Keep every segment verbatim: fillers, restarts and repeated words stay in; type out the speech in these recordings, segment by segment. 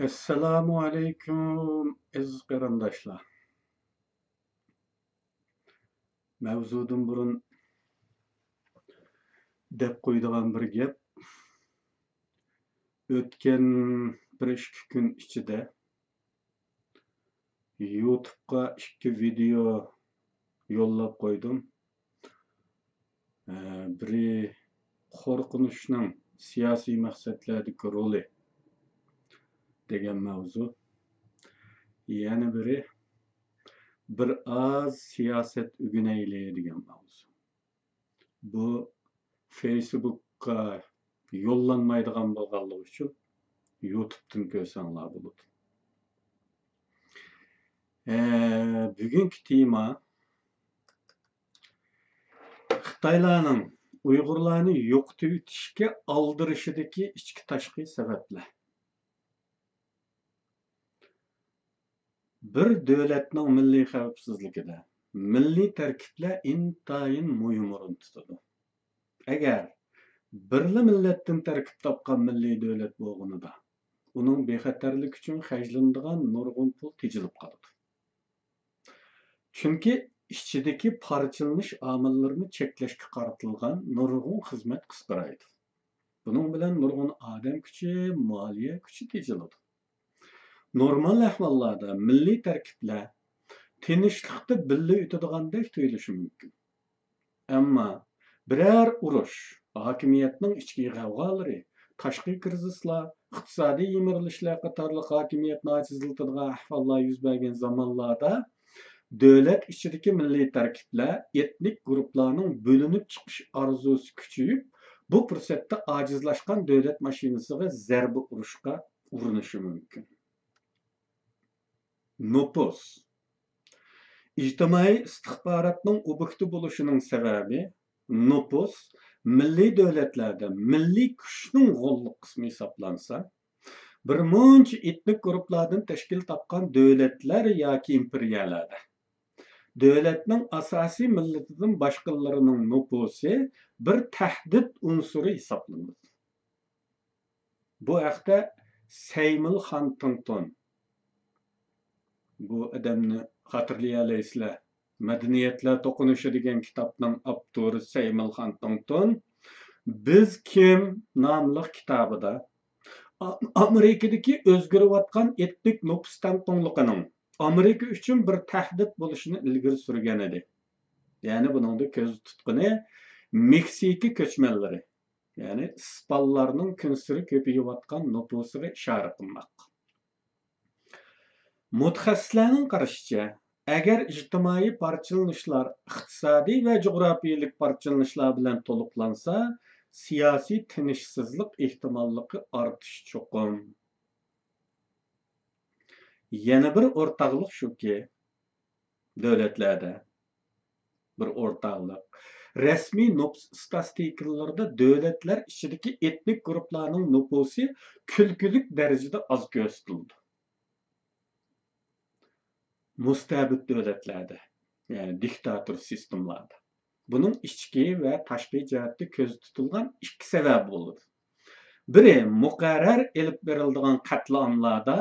ئەسسالامۇ ئەلەيكۇم، ئەزىز قېرىنداشلار. مەۋزۇدىن بۇرۇن دەپ قويىدىغان بىر گەپ. ئۆتكەن بىر ئىككى كۈن ئىچىدە يۇتۇبقا ئىككى ۋىدېئو يوللاپ قويدۇم. ئە، بىرى «قورقۇنچنىڭ سىياسىي مەقسەتلەردىكى رولى» دېگەن مەۋزۇ. يەنە بىرى «بىر ئاز سىياسەت ئۆگىنەيلى» دېگەن مەۋزۇ. بۇ فېيسبۇكقا يوللانمايدىغان بولغانلىقى ئۈچۈن يۇتۇبتىن كۆرسەڭلار بولىدۇ. ئە، بۈگۈنكى تېما خىتايلارنىڭ ئۇيغۇرلارنى يوقىتىۋېتىشكە ئالدىرىشىدىكى ئىچكى تاشقى سەۋەبلەر. بىر دۆلەتنىڭ مىللىي خەۋپسىزلىكىدە مىللىي تەركىبلەر ئىنتايىن مۇھىم ئورۇن تۇتىدۇ. ئەگەر بىرلا مىللەتتىن تەركىب تاپقان مىللىي دۆلەت بولغىنىدا، ئۇنىڭ بىخەتەرلىكى ئۈچۈن خەجلىنىدىغان نۇرغۇن پۇل تېجىلىپ قالىدۇ. چۈنكى ئىچىدىكى پارچىلىنىش ئامىللىرىنى چەكلەشكە قارىتىلغان نۇرغۇن خىزمەت قىسقىرايدۇ. بۇنىڭ بىلەن نۇرغۇن ئادەم كۈچى، مالىيە كۈچى تېجىلىدۇ. نورمال ئەھۋاللاردا مىللىي تەركىبلەر تىنچلىقتا بىللە ئۆتىدىغاندەك تۇيۇلۇشى مۇمكىن. ئەمما بىرەر ئۇرۇش، ھاكىمىيەتنىڭ ئىچكى غەۋغالىرى، تاشقى كىرىزىسلار، ئىقتىسادىي يىمىرىلىشلار قاتارلىق ھاكىمىيەتنى ئاجىزلىتىدىغان ئەھۋاللار يۈز بەرگەن زامانلاردا دۆلەت ئىچىدىكى مىللىي تەركىبلەر، ئېتنىك گۇرۇپپىلارنىڭ بۆلۈنۈپ چىقىش ئارزۇسى كۈچىيىپ، بۇ پۇرسەتتە ئاجىزلاشقان دۆلەت ماشىنىسىغا زەربە ئۇرۇشقا ئۇرۇنۇشى مۇمكىن. نوپۇس. ئىجتىمائىي ئىستىخباراتنىڭ ئوبيېكتى بولۇشىنىڭ سەۋەبى، نوپۇس مىللىي دۆلەتلەردە مىللىي كۈچنىڭ غوللۇق قىسمى ھېسابلانسا، بىر مۇنچە ئېتنىك گۇرۇپپىلاردىن تەشكىل تاپقان دۆلەتلەر ياكى ئىمپېرىيەلەردە دۆلەتنىڭ ئاساسىي مىللىتىدىن باشقىلىرىنىڭ نوپۇسى بىر تەھدىت ئۇنسۇرى ھېسابلىنىدۇ. بۇ ھەقتە سەيمۇل خانتىڭتون، بۇ ئادەمنى خاتىرىلىيەلەيسىلەر، «مەدەنىيەتلەر توقۇنۇشى» دېگەن كىتابنىڭ ئاپتورى سەيمۇل خانتىڭتون «بىز كىم» ناملىق كىتابىدا ئا-، ئامېرىكىدىكى ئۆزگىرىۋاتقان ئېتنىك نوپۇس تەڭپۇڭلۇقىنىڭ ئامېرىكا ئۈچۈن بىر تەھدىت بولۇشىنى ئىلگىرى سۈرگەن ئىدى. يەنى بۇنىڭدا كۆزدە تۇتقىنى مېكسىكا كۆچمەنلىرى، يەنى ئىسپانلارنىڭ كۈنسېرى كۆپىيىۋاتقان نوپۇسىغا ئىشارە قىلماق. مۇتەخەسسىسلەرنىڭ قارىشىچە، ئەگەر ئىجتىمائىي پارچىلىنىشلار ئىقتىسادىي ۋە جۇغراپىيىلىك پارچىلىنىشلار بىلەن تولۇقلانسا، سىياسىي تىنچسىزلىق ئېھتىماللىقى ئارتىشى چوقۇم. يەنە بىر ئورتاقلىق شۇكى، دۆلەتلەردە بىر ئورتاقلىق، رەسمىي نوپۇس ئىستاتىستىكىلىرىدا دۆلەتلەر ئىچىدىكى ئېتنىك گۇرۇپپىلارنىڭ نوپۇسى كۈلكىلىك دەرىجىدە ئاز كۆرسىتىلىدۇ. مۇستەبىت دۆلەتلەردە، يەنى دىكتاتور سىستېمىلاردا، بۇنىڭ ئىچكى ۋە تاشقى جەھەتتە كۆزدە تۇتۇلغان ئىككى سەۋەب بولىدۇ. بىرى، مۇقەررەر ئېلىپ بېرىلىدىغان قەتلىئاملاردا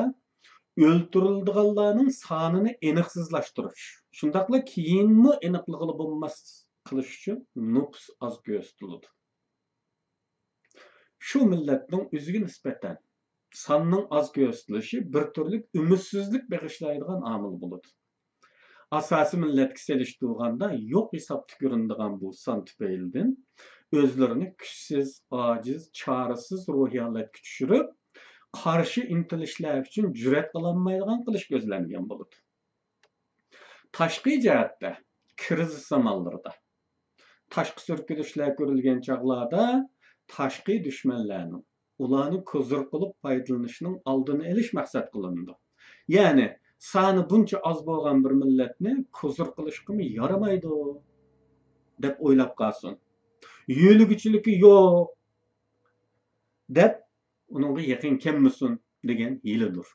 ئۆلتۈرۈلىدىغانلارنىڭ سانىنى ئېنىقسىزلاشتۇرۇش، شۇنداقلا كېيىنمۇ ئېنىقلىغىلى بولماس قىلىش ئۈچۈن نوپۇس ئاز كۆرسىتىلىدۇ. شۇ مىللەتنىڭ ئۆزىگە نىسبەتەن ساننىڭ ئاز كۆرسىتىلىشى بىر تۈرلۈك ئۈمىدسىزلىك بېغىشلايدىغان ئامىل بولىدۇ. ئاساسىي مىللەتكە سېلىشتۇرغاندا يوق ھېسابتا كۆرۈنىدىغان بۇ سان تۈپەيلىدىن ئۆزلىرىنى كۈچسىز، ئاجىز، چارىسىز روھىي ھالەتكە چۈشۈرۈپ، قارشى ئىنتىلىشلار ئۈچۈن جۈرئەت قىلالمايدىغان قىلىش كۆزلەنگەن بولىدۇ. تاشقى جەھەتتە، كىرىزىس زامانلىرىدا، تاشقى سۈركىلىشلەر كۆرۈلگەن چاغلاردا تاشقى دۈشمەنلەرنىڭ ئۇلارنى كوزىر قىلىپ پايدىلىنىشنىڭ ئالدىنى ئېلىش مەقسەت قىلىنىدۇ. يەنى سانى بۇنچە ئاز بولغان بىر مىللەتنى كوزىر قىلىشقىمۇ يارىمايدۇ دەپ ئويلاپ قالسۇن. يۆلىگۈچىلىكى يوق دەپ ئۇنىڭغا يېقىن كەلمىسۇن دېگەن ھىيلىدۇر.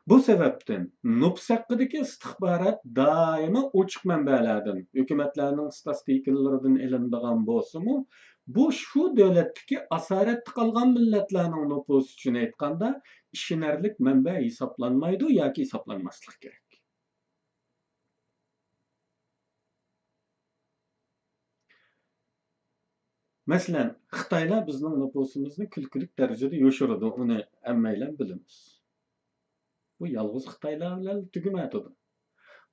بۇ سەۋەبتىن نوپۇس ھەققىدىكى ئىستىخبارات دائىما ئوچۇق مەنبەلەردىن، ھۆكۈمەتلەرنىڭ ئىستاتىستىكىلىرىدىن ئېلىنىدىغان بولسىمۇ، بۇ شۇ دۆلەتتىكى ئاسارەتتە قالغان مىللەتلەرنىڭ نوپۇسى ئۈچۈن ئېيتقاندا، ئىشىنەرلىك مەنبە ھېسابلانمايدۇ ياكى ھېسابلانماسلىق كېرەك. مەسىلەن، خىتايلار بىزنىڭ نوپۇسىمىزنى كۈلكىلىك دەرىجىدە يوشۇرىدۇ، ئۇنى ھەممەيلەن بىلىمىز. بۇ يالغۇز خىتايلار بىلەن تۈگىمەيدۇ.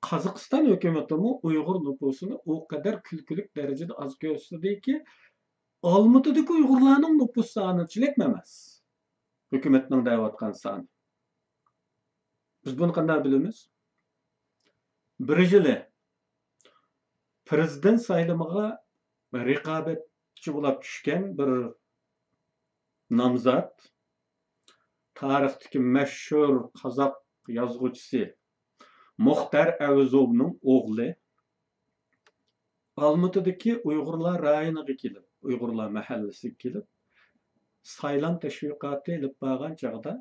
قازاقىستان ھۆكۈمىتىمۇ ئۇيغۇر نوپۇسىنى ئۇ قەدەر كۈلكىلىك دەرىجىدە ئاز كۆرسىتىدۇكى، ئالمۇتىدىكى ئۇيغۇرلارنىڭ نوپۇس سانىچىلىكمۇ ئەمەس. ھۆكۈمەتنىڭ دەۋاتقان سانى. بىز بۇنى قانداق بىلىمىز؟ بىر يىلى پىرېزىدېنت سايلىمىغا رىقابەتچى بولاپ چۈشكەن بىر نامزات، تارىختىكى مەشھۇر قازاق يازغۇچىسى مۇختەر ئەۋزوۋنىڭ ئوغلى ئالمۇتىدىكى ئۇيغۇرلار رايونىغا كېلىپ، ئۇيغۇرلار مەھەللىسىگە كېلىپ، سايلام تەشۋىقاتى ئېلىپ بارغان چاغدا،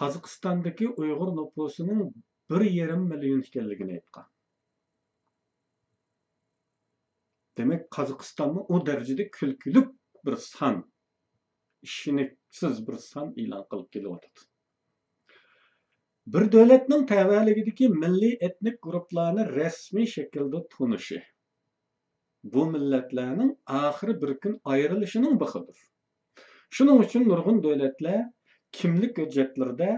قازاقىستاندىكى ئۇيغۇر نوپۇسىنىڭ بىر يېرىم مىليون ئىكەنلىكىنى ئېيتقان. دېمەك، قازاقىستانمۇ ئۇ دەرىجىدە كۈلكىلىك بىر سان، ئىشىنىكسىز بىر سان ئېلان قىلىپ كېلىۋاتىدۇ. بىر دۆلەتنىڭ تەۋەلىكىدىكى مىللىي ئېتنىك گۇرۇپپىلارنى رەسمىي شەكىلدە تونۇشى بۇ مىللەتلەرنىڭ ئاخىرى بىر كۈن ئايرىلىشىنىڭ بىخىدۇر. شۇنىڭ ئۈچۈن نۇرغۇن دۆلەتلەر كىملىك ھۆججەتلىرىدە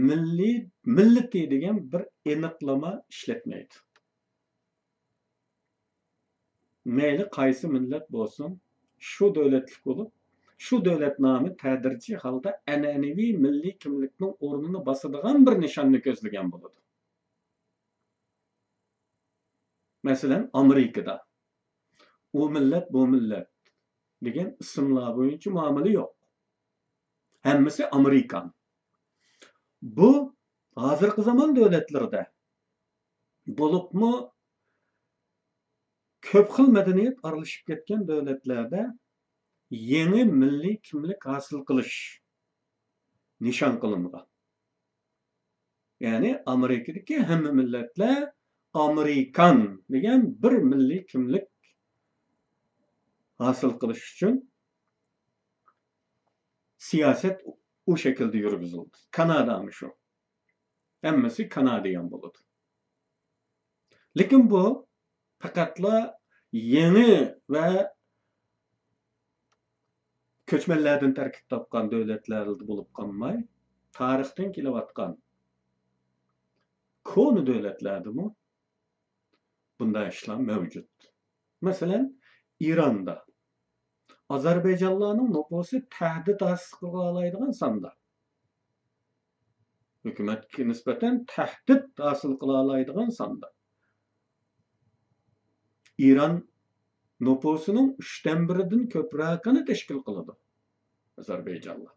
مىللىي، مىللىتى دېگەن بىر ئېنىقلىما ئىشلەتمەيدۇ. مەيلى قايسى مىللەت بولسۇن، شۇ دۆلەتلىك بولۇپ، شۇ دۆلەت نامى تەدرىجىي ھالدا ئەنئەنىۋى مىللىي كىملىكنىڭ ئورنىنى باسىدىغان بىر نىشاننى كۆزلىگەن بولىدۇ. مەسىلەن، ئامېرىكىدا ئۇ مىللەت، بۇ مىللەت دېگەن ئىسىملار بويىچە مۇئامىلە يوق. ھەممىسى ئامېرىكان. بۇ ھازىرقى زامان دۆلەتلىرىدە، بولۇپمۇ كۆپ خىل مەدەنىيەت ئارىلىشىپ كەتكەن دۆلەتلەردە يېڭى مىللىي كىملىك ھاسىل قىلىش نىشان قىلىنغان. يەنى ئامېرىكىدىكى ھەممە مىللەتلەر ئامېرىكان دېگەن بىر مىللىي كىملىك ھاسىل قىلىش ئۈچۈن سىياسەت ئۇ شەكىلدە يۈرگۈزۈلدى. كانادامۇ شۇ. ھەممىسى كانادىيان بولىدۇ. لېكىن بۇ پەقەتلا يېڭى ۋە كۆچمەنلەردىن تەركىب تاپقان دۆلەتلەردە بولۇپ قالماي، تارىختىن كېلىۋاتقان كونا دۆلەتلەردىمۇ بۇنداق ئىشلار مەۋجۇت. مەسىلەن، ئىراندا ئازەربەيجانلارنىڭ نوپۇسى تەھدىت ھاسىل قىلالايدىغان ساندا. ھۆكۈمەتكە نىسبەتەن تەھدىت ھاسىل قىلالايدىغان ساندا. ئىران نوپۇسىنىڭ ئۈچتىن بىرىدىن كۆپرەكىنى تەشكىل قىلىدۇ ئازەربەيجانلار.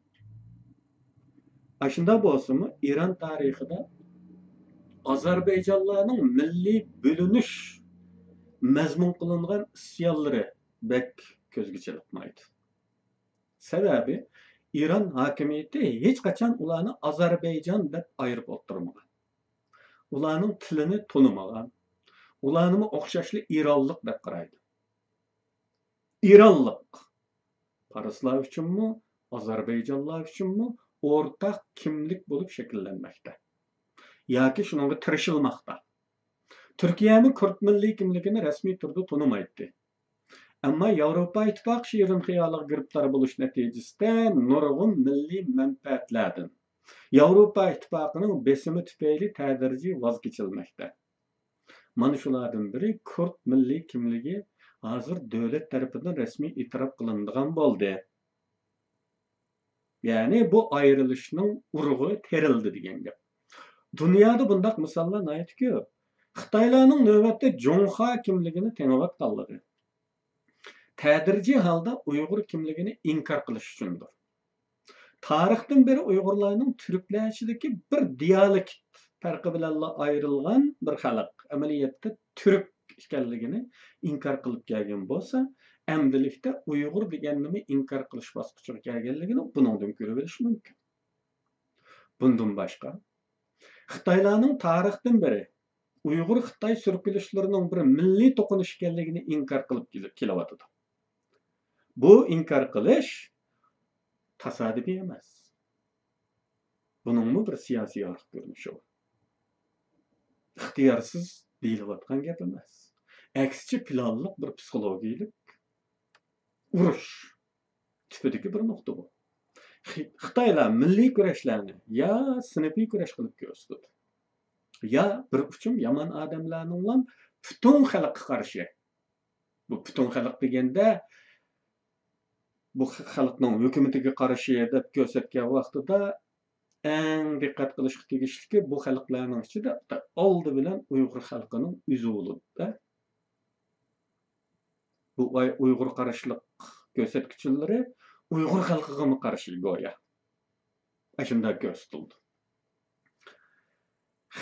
ئاشۇنداق بولسىمۇ، ئىران تارىخىدا ئازەربەيجانلارنىڭ مىللىي بۆلۈنۈش مەزمۇن قىلىنغان ئىسيانلىرى بەك كۆزگە چېلىقمايدۇ. سەۋەبى، ئىران ھاكىمىيىتى ھېچقاچان ئۇلارنى ئازەربەيجان دەپ ئايرىپ ئولتۇرمىغان. ئۇلارنىڭ تىلىنى تونۇمىغان. ئۇلارنىمۇ ئوخشاشلا ئىرانلىق دەپ قارايدۇ. ئىرانلىق پارسلار ئۈچۈنمۇ، ئازەربەيجانلار ئۈچۈنمۇ ئورتاق كىملىك بولۇپ شەكىللەنمەكتە ياكى شۇنىڭغا تىرىشىلماقتا. تۈركىيەمۇ كۇرد مىللىي كىملىكىنى رەسمىي تۈردە تونۇمايتتى. ئەمما ياۋروپا ئىتتىپاقى شېرىن خىيالىغا گىرىپتار بولۇش نەتىجىسىدە نۇرغۇن مىللىي مەنپەئەتلەردىن، ياۋروپا ئىتتىپاقىنىڭ بېسىمى تۈپەيلى تەدرىجىي ۋاز كېچىلمەكتە. مانا شۇلاردىن بىرى كۇرد مىللىي كىملىكى ھازىر دۆلەت تەرىپىدىن رەسمىي ئېتىراپ قىلىنىدىغان بولدى. يەنى بۇ ئايرىلىشنىڭ ئۇرۇقى تېرىلدى دېگەن گەپ. دۇنيادا بۇنداق مىساللار ناھايىتى كۆپ. خىتايلارنىڭ نۆۋەتتە جۇڭخۇا كىملىكىنى تېڭىۋاتقانلىقى، تەدرىجىي ھالدا ئۇيغۇر كىملىكىنى ئىنكار قىلىش ئۈچۈندۇر. تارىختىن بېرى ئۇيغۇرلارنىڭ تۈركلەر ئىچىدىكى بىر دىيالېكت پەرقى بىلەنلا ئايرىلغان بىر خەلق، ئەمەلىيەتتە تۈرك ئىكەنلىكىنى ئىنكار قىلىپ كەلگەن بولسا، ئەمدىلىكتە ئۇيغۇر دېگەننىمۇ ئىنكار قىلىش باسقۇچىغا كەلگەنلىكىنى بۇنىڭدىن كۆرۈۋېلىش مۇمكىن. بۇندىن باشقا، خىتايلارنىڭ تارىختىن بېرى ئۇيغۇر خىتاي سۈركىلىشلىرىنىڭ بىر مىللىي توقۇنۇش ئىكەنلىكىنى ئىنكار قىلىپ كېلىپ، كېلىۋاتىدۇ. بۇ ئىنكار قىلىش تاسادىپىي ئەمەس. بۇنىڭمۇ بىر سىياسىي ئارقا كۆرۈنۈشى بار. ئىختىيارسىز دېيىلىۋاتقان گەپ ئەمەس. ئەكسىچە پىلانلىق بىر پسىخولوگىيەلىك ئۇرۇش تىپىدىكى بىر نۇقتا بۇ. خىتايلار مىللىي كۈرەشلەرنى يا سىنىپىي كۈرەش قىلىپ كۆرسىتىدۇ، يا بىر ئۇچۇم يامان ئادەملەرنىڭلا پۈتۈن خەلققە قارشى، بۇ پۈتۈن خەلق دېگەندە، بۇ خەلقنىڭ ھۆكۈمىتىگە قارشى دەپ كۆرسەتكەن ۋاقتىدا، ئەڭ دىققەت قىلىشقا تېگىشلىكى، بۇ خەلقلەرنىڭ ئىچىدە ئالدى بىلەن ئۇيغۇر خەلقىنىڭ ئۆزى بولىدۇ-دە. بۇ ئۇيغۇر قارشىلىق كۆرسەتكۈچىلىرى ئۇيغۇر خەلقىگىمۇ قارشى گويا. ئاشۇنداق كۆرسىتىلىدۇ.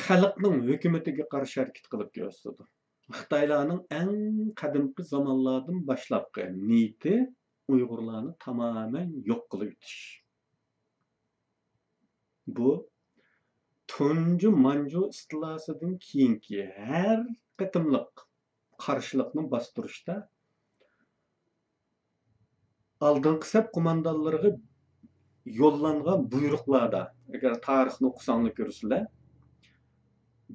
خەلقنىڭ ھۆكۈمىتىگە قارشى ھەرىكەت قىلىپ كۆرسىتىدۇ. خىتايلارنىڭ ئەڭ قەدىمكى زامانلاردىن باشلاپقى نىيىتى ئۇيغۇرلارنى تامامەن يوق قىلىۋېتىش. بۇ تۇنجى مانجۇ ئىستىلاسىدىن كېيىنكى ھەر قېتىملىق قارشىلىقنى باستۇرۇشتا ئالدىنقى سەپ قوماندانلىرىغا يوللانغان بۇيرۇقلاردا، ئەگەر تارىخنى ئوقۇساڭلار كۆرىسىلەر،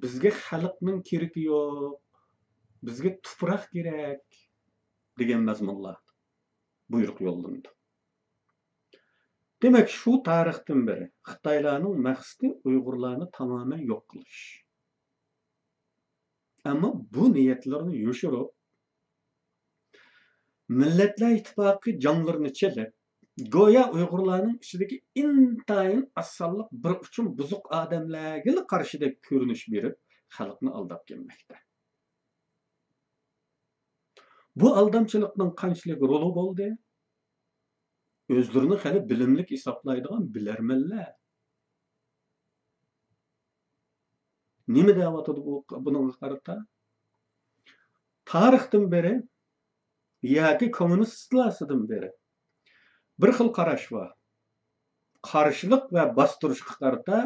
«بىزگە خەلقنىڭ كېرىكى يوق، بىزگە تۇپراق كېرەك» دېگەن مەزمۇنلار بۇيرۇق يوللىنىدۇ. دېمەك، شۇ تارىختىن بېرى خىتايلارنىڭ مەقسىتى ئۇيغۇرلارنى تامامەن يوق قىلىش. ئەمما بۇ نىيەتلىرىنى يوشۇرۇپ، مىللەتلەر ئىتتىپاقى جاڭلىرىنى چېلىپ، گويا ئۇيغۇرلارنىڭ ئىچىدىكى ئىنتايىن ئاز سانلىق بىر ئۇچۇم بۇزۇق ئادەملەرگىلا قارشىدەك كۆرۈنۈش بېرىپ، خەلقنى ئالداپ كەلمەكتە. بۇ ئالدامچىلىقنىڭ قانچىلىك رولى بولدى؟ ئۆزلىرىنى خېلى بىلىملىك ھېسابلايدىغان بىلەرمەنلەر نېمە دەۋاتىدۇ بۇ، بۇنىڭغا قارىتا؟ تارىختىن بېرى ياكى كوممۇنىست ئىستىلاسىدىن بېرى بىر خىل قاراش بار. قارشىلىق ۋە باستۇرۇشقا قارىتا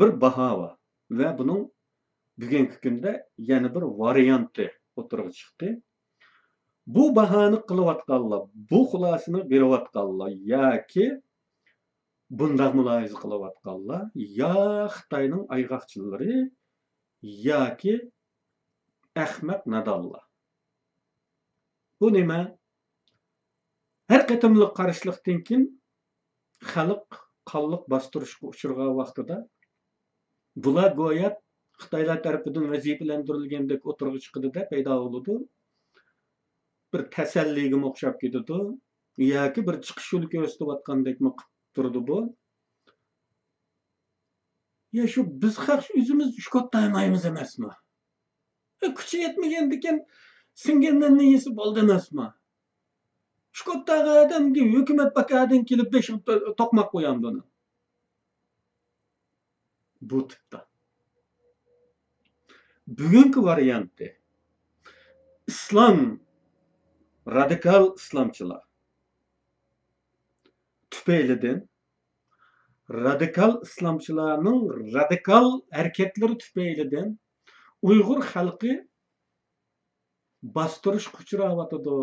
بىر باھا بار ۋە بۇنىڭ بۈگۈنكى كۈندە يەنە بىر ۋارىيانتى ئوتتۇرىغا چىقتى. بۇ باھانى قىلىۋاتقانلار، بۇ خۇلاسىنى بېرىۋاتقانلار ياكى بۇنداق مۇلاھىزە قىلىۋاتقانلار يا خىتاينىڭ ئايغاقچىلىرى ياكى ئەخمەق نادانلار. بۇ نېمە؟ ھەر قېتىملىق قارشىلىقتىن كېيىن خەلق قانلىق باستۇرۇشقا ئۇچرىغان ۋاقتىدا، بۇلار گويا خىتايلار تەرىپىدىن ۋەزىپىلەندۈرۈلگەندەك ئوتتۇرىغا چىقىدۇ-دە، پەيدا بولىدۇ. بىر تەسەللىگىمۇ ئوخشاپ كېتىدۇ ياكى بىر چىقىش يولى كۆرسىتىۋاتقاندەكمۇ قىلىپ تۇرىدۇ بۇ. يا شۇ بىز خەق ئۆزىمىز شۇ كوتتا يەمەيمىز ئەمەسمۇ؟ ئە، كۈچى يەتمىگەندىكىن سىڭگەننى يېسە بولدى ئەمەسمۇ؟ شۇ كوتتاغا ئادەمگە ھۆكۈمەت باكادىن كېلىپ بېشىغا تو-، توقماق قويامدۇ ئۇنى؟ بۇ تىپتا. بۈگۈنكى ۋارىيانتى ئىسلام، رادىكال ئىسلامچىلار تۈپەيلىدىن، رادىكال ئىسلامچىلارنىڭ رادىكال ھەرىكەتلىرى تۈپەيلىدىن ئۇيغۇر خەلقى باستۇرۇشقا ئۇچراۋاتىدۇ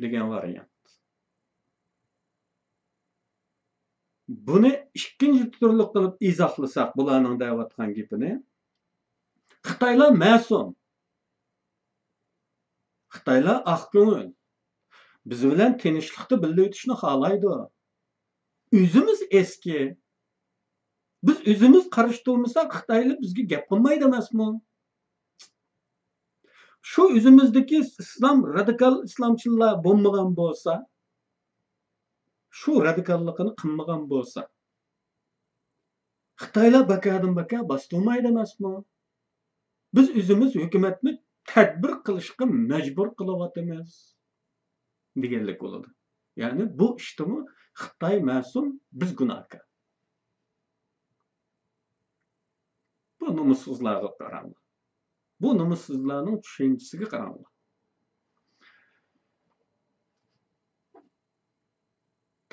دېگەن ۋارىيانت. بۇنى ئىككىنچى تۈرلۈك قىلىپ ئىزاھلىساق، بۇلارنىڭ دەۋاتقان گېپىنى، خىتايلار مەسۇم. خىتايلار ئاق كۆڭۈل. بىز بىلەن تىنچلىقتا بىللە ئۆتۈشنى خالايدۇ. ئۆزىمىز ئەسكى. بىز ئۆزىمىز قارشى تۇرمىساق، خىتايلار بىزگە گەپ قىلمايدۇ ئەمەسمۇ؟ شۇ ئۆزىمىزدىكى ئىسلام، رادىكال ئىسلامچىلار بولمىغان بولسا، شۇ رادىكاللىقىنى قىلمىغان بولسا، خىتايلار باكادىن باكا باستۇرمايدۇ ئەمەسمۇ؟ بىز ئۆزىمىز ھۆكۈمەتنى تەدبىر قىلىشقا مەجبۇر قىلىۋاتىمىز دېگەنلىك بولىدۇ. يەنى بۇ ئىشتىمۇ خىتاي مەسۇم، بىز گۇناھكار. بۇ نومۇسسىزلارغا قاراڭلار. بۇ نومۇسسىزلارنىڭ چۈشەنچىسىگە قاراڭلار.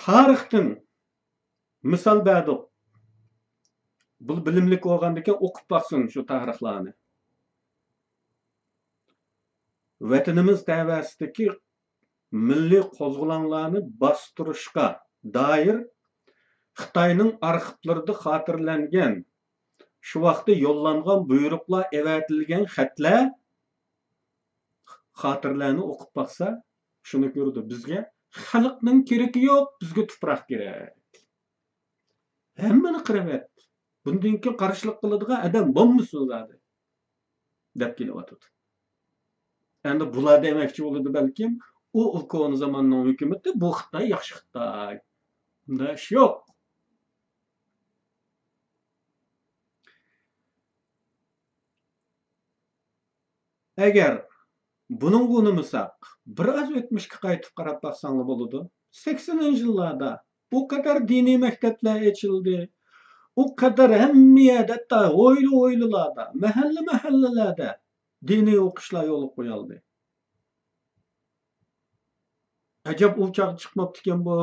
تارىختىن مىسال بەردۇق. بۇ بىلىملىك بولغاندىكىن ئوقۇپ باقسۇن شۇ تارىخلارنى. ۋەتىنىمىز تەۋەسىدىكى مىللىي قوزغىلاڭلارنى باستۇرۇشقا دائىر خىتاينىڭ ئارخىپلىرىدا خاتىرىلەنگەن، شۇ ۋاقىتتا يوللانغان بۇيرۇقلار، ئەۋەتىلگەن خەتلەر، خاتىرىلەرنى ئوقۇپ باقسا، شۇنى كۆرىدۇ: بىزگە خەلقنىڭ كېرىكى يوق، بىزگە تۇپراق كېرەك. ھەممىنى قىرىۋەت. بۇندىن كېيىن قارشىلىق قىلىدىغان ئادەم بولمىسۇن زادى، دەپ كېلىۋاتىدۇ. ئەمدى بۇلار دېمەكچى بولىدۇ بەلكىم، ئۇ، ئۇ كونا زاماننىڭ ھۆكۈمىتى، بۇ خىتاي ياخشى خىتاي. بۇنداق ئىش يوق. ئەگەر بۇنىڭغا ئۇنىمىساق، بىر ئاز ئۆتمۈشكە قايتىپ قاراپ باقساڭلار بولىدۇ. سەكسىنىنچى يىللاردا بۇ قەدەر دىنىي مەكتەپلەر ئېچىلدى. ئۇ قەدەر ھەممە يەردە، ھەتتا ھويلا-ھويلىلاردا، مەھەللە-مەھەللىلەردە دىنىي ئوقۇشلار يولغا قويۇلدى. ئەجەب، ئۇ چاغدا چىقماپتىكەن بۇ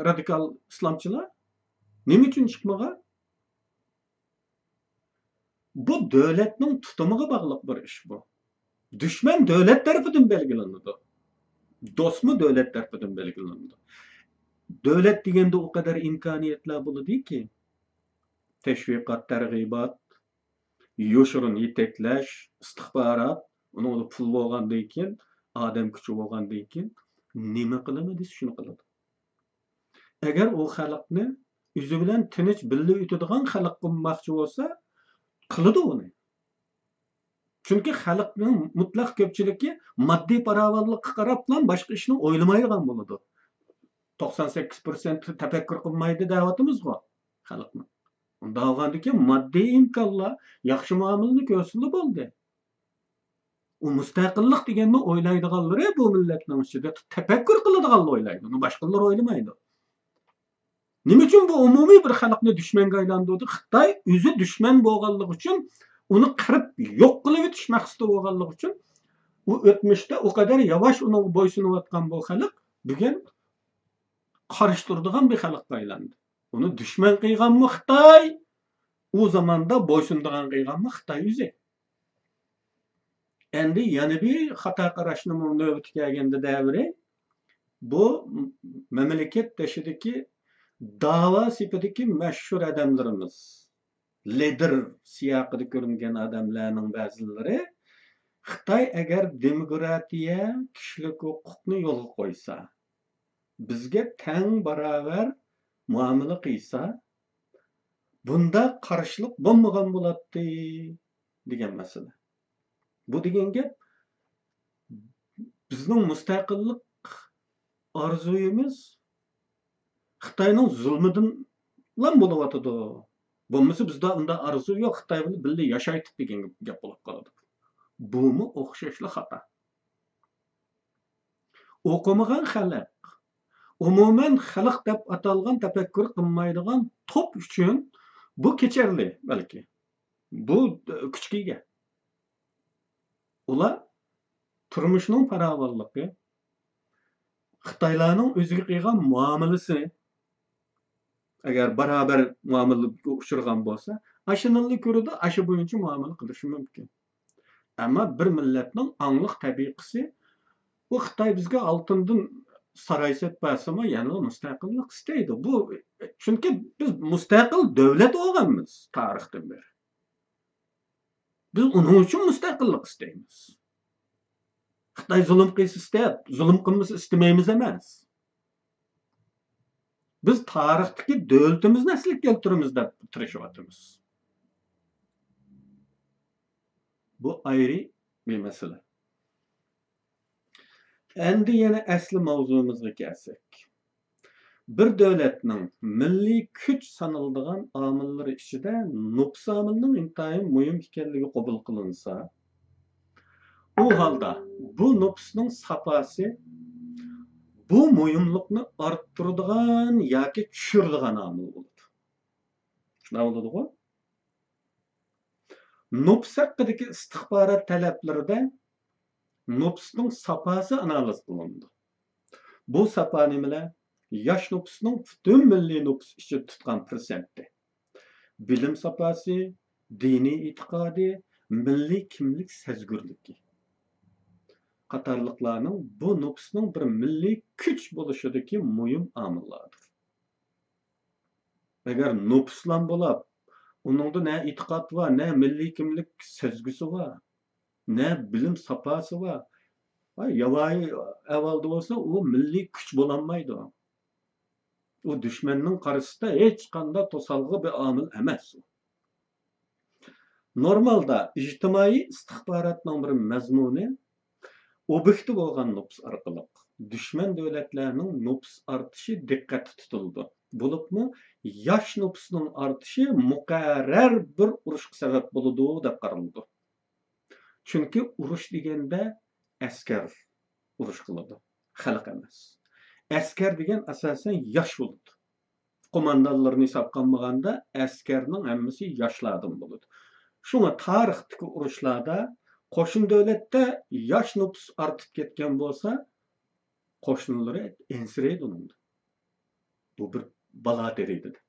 رادىكال ئىسلامچىلار؟ نېمە ئۈچۈن چىقمىغان؟ بۇ دۆلەتنىڭ تۇتۇمىغا باغلىق بىر ئىش بۇ. دۈشمەن دۆلەت تەرىپىدىن بەلگىلىنىدۇ. دوستمۇ دۆلەت تەرىپىدىن بەلگىلىنىدۇ. دۆلەت دېگەندە ئۇ قەدەر ئىمكانىيەتلەر بولىدۇكى، تەشۋىقات، تەرغىبات، يوشۇرۇن يېتەكلەش، ئىستىخبارات، ئۇنىڭدا پۇل بولغاندىن كېيىن، ئادەم كۈچى بولغاندىن كېيىن نېمە قىلىمەن دېسە، شۇنى قىلىدۇ. ئەگەر ئۇ خەلقنى ئۆزى بىلەن تىنچ بىللە ئۆتىدىغان خەلق قىلماقچى بولسا، قىلىدۇ ئۇنى. چۈنكى خەلقنىڭ مۇتلەق كۆپچىلىكى ماددىي پاراۋانلىققا قاراپلا باشقا ئىشنى ئويلىمايدىغان بولىدۇ. توقسان سەككىز پىرسەنت تەپەككۇر قىلمايدۇ دەۋاتىمىزغۇ خەلقنىڭ. ئۇنداق بولغاندىكىن ماددىي ئىمكانلار، ياخشى مۇئامىلىنى كۆرسىلا بولدى. ئۇ مۇستەقىللىق دېگەننى ئويلايدىغانلىرى بۇ مىللەتنىڭ ئىچىدە، تەپەككۇر قىلىدىغانلار ئويلايدۇ، ئۇنى باشقىلار ئويلىمايدۇ. نېمە ئۈچۈن بۇ ئومۇمىي بىر خەلقنى دۈشمەنگە ئايلاندۇردى؟ خىتاي ئۆزى دۈشمەن بولغانلىقى ئۈچۈن، ئۇنى قىرىپ يوق قىلىۋېتىش مەقسىتى بولغانلىقى ئۈچۈن، ئۇ ئۆتمۈشتە ئۇ قەدەر ياۋاش ئۇنىڭغا بويسۇنۇۋاتقان بۇ خەلق بۈگۈن قارشى تۇرىدىغان بىر خەلققە ئايلاندى. ئۇنى دۈشمەن قىلغانمۇ خىتاي، ئۇ زاماندا بويسۇنىدىغان قىلغانمۇ خىتاي ئۆزى. ئەمدى يەنە بىر خاتا قاراشنىمۇ نۆۋىتى كەلگەندە دەۋرى، بۇ مەملىكەت تېشىدىكى داۋا سېپىدىكى مەشھۇر ئادەملىرىمىز، لىدېر سىياقىدا كۆرۈنگەن ئادەملەرنىڭ بەزىلىرى، خىتاي ئەگەر دېموكراتىيە، كىشىلىك ھوقۇقنى يولغا قويسا، بىزگە تەڭ باراۋەر مۇئامىلە قىلسا، بۇنداق قارشىلىق بولمىغان بولاتتى، دېگەن مەسىلە. بۇ دېگەن گەپ، بىزنىڭ مۇستەقىللىق ئارزۇيىمىز خىتاينىڭ زۇلمىدىنلا بولۇۋاتىدۇ. بولمىسا بىزدە ئۇنداق ئارزۇ يوق، خىتاي بىلەن بىللە ياشايتتۇق دېگەن گەپ بولۇپ قالىدۇ. بۇمۇ ئوخشاشلا خاتا. ئوقۇمىغان خەلق، ئومۇمەن خەلق دەپ ئاتالغان، تەپەككۇر قىلمايدىغان توپ ئۈچۈن بۇ كېچەرلى بەلكى. بۇ كۈچكە ئىگە. ئۇلار تۇرمۇشنىڭ پاراۋانلىقى، خىتايلارنىڭ ئۆزىگە قىلغان مۇئامىلىسى، ئەگەر باراۋەر مۇئامىلىگە ئۇچرىغان بولسا، ئاشۇنىلا كۆرىدۇ، ئاشۇ بويىچە مۇئامىلە قىلىشى مۇمكىن. ئەمما بىر مىللەتنىڭ ئاڭلىق تەبىقىسى، بۇ خىتاي بىزگە ئالتۇندىن ساراي سېلىپ بەرسىمۇ، يەنىلا مۇستەقىللىق ئىستەيدۇ. بۇ، چۈنكى بىز مۇستەقىل دۆلەت بولغانمىز تارىختىن بېرى. بىز ئۇنىڭ ئۈچۈن مۇستەقىللىق ئىستەيمىز. خىتاي زۇلۇم قىلسا ئىستەپ، زۇلۇم قىلمىسا ئىستىمەيمىز ئەمەس. بىز تارىختىكى دۆلىتىمىزنى ئەسلىگە كەلتۈرىمىز دەپ تىرىشىۋاتىمىز. بۇ ئايرى بىر مەسىلە. ئەمدى يەنە ئەسلى ماۋزۇمىزغا كەلسەك. بىر دۆلەتنىڭ مىللىي كۈچ سانىلىدىغان ئامىللىرى ئىچىدە نوپۇس ئامىلىنىڭ ئىنتايىن مۇھىم ئىكەنلىكى قوبۇل قىلىنسا، ئۇ ھالدا بۇ نوپۇسنىڭ ساپاسى بۇ مۇھىملىقنى ئارتتۇرىدىغان ياكى چۈشۈرىدىغان ئامىل بولىدۇ. شۇنداق بولىدىغۇ؟ نوپۇس ھەققىدىكى ئىستىخبارات تەلەپلىرىدە نوپۇسنىڭ ساپاسى ئانالىز قىلىنىدۇ. بۇ ساپا نېمىلەر؟ ياش نوپۇسنىڭ پۈتۈن مىللىي نوپۇس ئىچىدە تۇتقان پىرسەنتى، بىلىم ساپاسى، دىنىي ئېتىقادى، مىللىي كىملىك سەزگۈرلۈكى. قاتارلىقلارنىڭ بۇ نوپۇسنىڭ بىر مىللىي كۈچ بولۇشىدىكى مۇھىم ئامىللاردۇر. ئەگەر نوپۇسلام بولاپ، ئۇنىڭدا نە ئېتىقاد بار، نە مىللىي كىملىك سەزگۈسى بار، نە بىلىم ساپاسى بار، ۋە ياۋايى ئەھۋالدا بولسا، ئۇ مىللىي كۈچ بولالمايدۇ. ئۇ دۈشمەننىڭ قارشىسىدا ھېچقانداق توسالغۇ بىر ئامىل ئەمەس. نورمالدا ئىجتىمائىي ئىستىخباراتنىڭ بىر مەزمۇنى ئوبيېكتى بولغان نوپۇس ئارقىلىق دۈشمەن دۆلەتلەرنىڭ نوپۇس ئارتىشى دىققەتتە تۇتۇلىدۇ. بولۇپمۇ ياش نوپۇسنىڭ ئارتىشى مۇقەررەر بىر ئۇرۇشقا سەۋەب بولىدۇ دەپ قارىلىدۇ. چۈنكى ئۇرۇش دېگەندە ئەسكەر ئۇرۇش قىلىدۇ، خەلق ئەمەس. ئەسكەر دېگەن ئاساسەن ياش بولىدۇ. قوماندانلىرىنى ھېسابقا ئالمىغاندا، ئەسكەرنىڭ ھەممىسى ياشلاردىن بولىدۇ. شۇڭا تارىختىكى ئۇرۇشلاردا قوشنا دۆلەتتە ياش نوپۇس ئارتىپ كەتكەن بولسا، قوشنىلىرى ئەنسىرەيدۇ ئۇنىڭدىن. بۇ بىر بالا دەرىجىدە.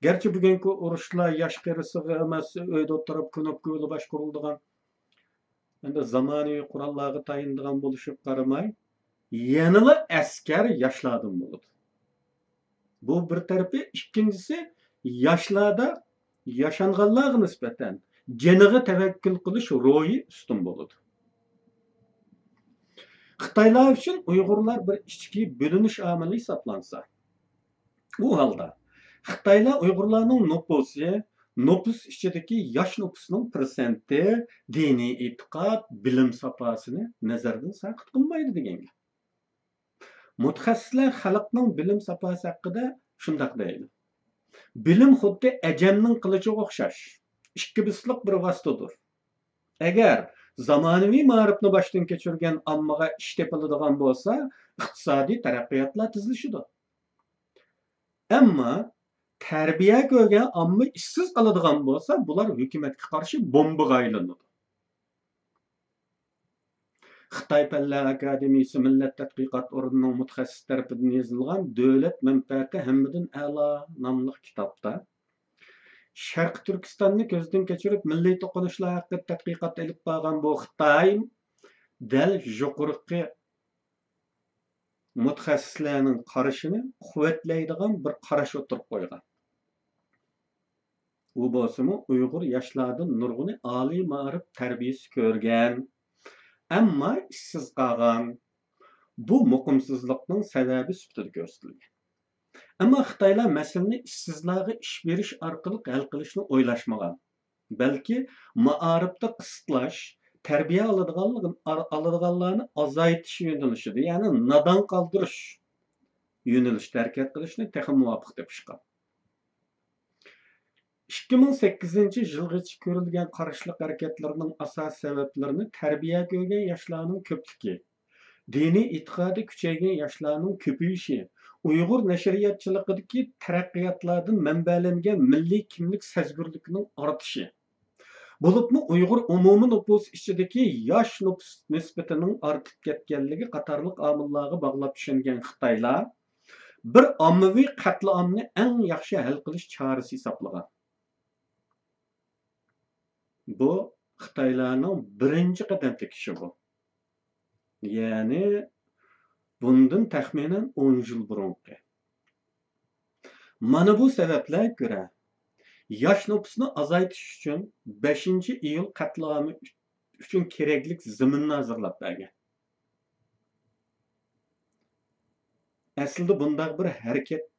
گەرچە بۈگۈنكى ئۇرۇشلار ياش قېرىسىغا ئەمەس، ئۆيدە ئولتۇرۇپ كنوپكا بىلەن باشقۇرۇلىدىغان، ئەمدى زامانىۋى قوراللارغا تايىنىدىغان بولۇشىغا قارىماي، يەنىلا ئەسكەر ياشلاردىن بولىدۇ. بۇ بىر تەرىپى. ئىككىنچىسى، ياشلاردا ياشانغانلارغا نىسبەتەن جېنىغا تەۋەككۈل قىلىش روھى ئۈستۈن بولىدۇ. خىتايلار ئۈچۈن ئۇيغۇرلار بىر ئىچكى بۆلۈنۈش ئامىلى ھېسابلانسا، ئۇ ھالدا خىتايلار ئۇيغۇرلارنىڭ نوپۇسى، نوپۇس ئىچىدىكى ياش نوپۇسنىڭ پىرسەنتى، دىنىي ئېتىقاد، بىلىم ساپاسىنى نەزەردىن ساقىت قىلمايدۇ دېگەن گەپ. مۇتەخەسسىسلەر خەلقنىڭ بىلىم ساپاسى ھەققىدە شۇنداق دەيدۇ: بىلىم خۇددى ئەجەمنىڭ قىلىچىغا ئوخشاش، ئىككى بىسلىق بىر ۋاسىتىدۇر. ئەگەر زامانىۋى مائارىپنى باشتىن كەچۈرگەن ئاممىغا ئىش تېپىلىدىغان بولسا، ئىقتىسادىي تەرەققىياتلار تېزلىشىدۇ. ئەمما تەربىيە كۆرگەن ئامما ئىشسىز قالىدىغان بولسا، بۇلار ھۆكۈمەتكە قارشى بومبىغا ئايلىنىدۇ. خىتاي پەنلەر ئاكادېمىيىسى مىللەت تەتقىقات ئورنىنىڭ مۇتەخەسسىسى تەرىپىدىن يېزىلغان دۆلەت مەنپەئەتى ھەممىدىن ئەلا ناملىق كىتابتا، شەرقىي تۈركىستاننى كۆزدىن كەچۈرۈپ، مىللىي توقۇنۇشلار ھەققىدە تەتقىقات ئېلىپ بارغان بۇ خىتاي دەل يۇقىرىقى مۇتەخەسسىسلەرنىڭ قارىشىنى قۇۋۋەتلەيدىغان بىر قاراش ئوتتۇرىغا قويغان. ئۇ بولسىمۇ ئۇيغۇر ياشلاردىن نۇرغۇنى ئالىي مائارىپ تەربىيەسى كۆرگەن، ئەمما ئىشسىز قالغان. بۇ مۇقىمسىزلىقنىڭ سەۋەبى سۈپىتىدە كۆرسىتىلگەن. ئەمما خىتايلار مەسىلىنى ئىشسىزلارغا ئىش بېرىش ئارقىلىق ھەل قىلىشنى ئويلاشمىغان، بەلكى مائارىپتا قىستاش، تەربىيە ئالىدىغانلىقىن-، ئالىدىغانلارنى ئازايتىش يۆنىلىشىدە، يەنى نادان قالدۇرۇش يۆنىلىشىدە ھەرىكەت قىلىشنى تېخى مۇۋاپىق تېپىشقان. ئىككى مىڭ سەككىزىنچى يىلغىچە كۆرۈلگەن قارشىلىق ھەرىكەتلىرىنىڭ ئاساسىي سەۋەبلىرىنى تەربىيە كۆرگەن ياشلارنىڭ كۆپلۈكى، دىنىي ئېتىقادى كۈچەيگەن ياشلارنىڭ كۆپىيىشى، ئۇيغۇر نەشرىياتچىلىقىدىكى تەرەققىياتلاردىن مەنبەلەنگەن مىللىي كىملىك سەزگۈرلۈكىنىڭ ئارتىشى، بولۇپمۇ ئۇيغۇر ئومۇمىي نوپۇسى ئىچىدىكى ياش نوپۇس نىسبىتىنىڭ ئارتىپ كەتكەنلىكى قاتارلىق ئامىللارغا باغلاپ چۈشەنگەن خىتايلار بىر ئاممىۋى قەتلىئامنى ئەڭ ياخشى ھەل قىلىش چارىسى ھېسابلىغان. بۇ خىتايلارنىڭ بىرىنچى قەدەم تېكىشى بۇ. يەنى بۇندىن تەخمىنەن ئون يىل بۇرۇنقى. مانا بۇ سەۋەبلەرگە كۆرە، ياش نوپۇسنى ئازايتىش ئۈچۈن بەشىنچى ئىيۇل قەتلىئامى ئۈچۈن كېرەكلىك زېمىننى ھازىرلاپ بەرگەن. ئەسلىدە بۇنداق بىر ھەرىكەت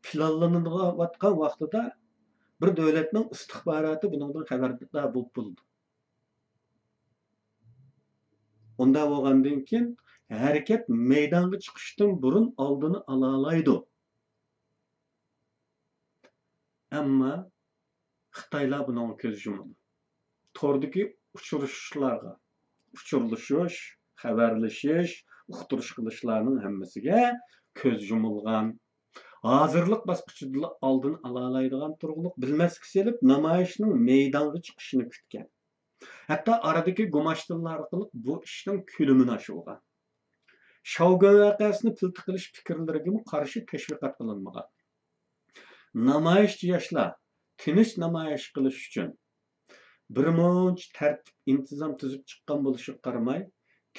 پىلانلىنىۋاتقان ۋاقتىدا بىر دۆلەتنىڭ ئىستىخباراتى بۇنىڭدىن خەۋەردار بولۇپ بولىدۇ. ئۇنداق بولغاندىن كېيىن ھەرىكەت مەيدانغا چىقىشتىن بۇرۇن ئالدىنى ئالالايدۇ. ئەمما خىتايلار بۇنىڭغا كۆز يۇمىدۇ. توردىكى ئۇچرىشىشلارغا، ئۇچۇرلىشىش، خەۋەرلىشىش، ئۇقتۇرۇش قىلىشلارنىڭ ھەممىسىگە كۆز يۇمۇلغان. ھازىرلىق باسقۇچىدىلا ئالدىنى ئالالايدىغان تۇرغۇلۇق بىلمەسكە سېلىپ، نامايىشنىڭ مەيدانغا چىقىشىنى كۈتكەن. ھەتتا ئارىدىكى گۇماشتىنلار ئارقىلىق بۇ ئىشنىڭ كۆلىمىنى ئاشۇرغان. شاۋگۈەن ۋەقەسىنى پىلتە قىلىش پىكىرلىرىگىمۇ قارشى تەشۋىقات قىلىنمىغان. نامايىشچى ياشلار تىنچ نامايىش قىلىش ئۈچۈن بىرمۇنچە تەرتىپ، ئىنتىزام تۈزۈپ چىققان بولۇشىغا قارىماي،